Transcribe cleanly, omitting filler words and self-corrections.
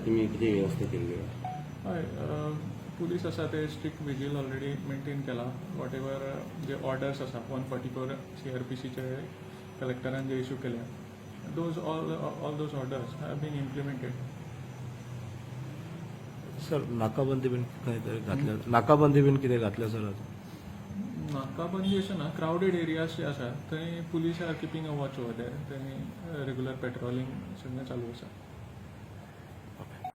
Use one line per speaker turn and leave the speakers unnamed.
तुमी कितें वेवस्था केल्ली?
हय, पुलीस आसा ते स्ट्रिक्ट विजील ऑलरेडी मेंटेन केला. What ever जे ऑर्डर्स आसा, 144 सीआरपीसीचे कलेक्टरान जे इशू केल्या, those all those orders have been implemented.
Sir, नाकाबंदी बीन खंय तरी घातल्या? नाकाबंदी बीन कितें घातल्या सर आतां?
नाकाबंदी अशें ना. क्रावडेड एरियाज जे आसा थंय police are keeping a watch over there. थंय रेगुलर पेट्रोलिंग सगळें चालू आसा.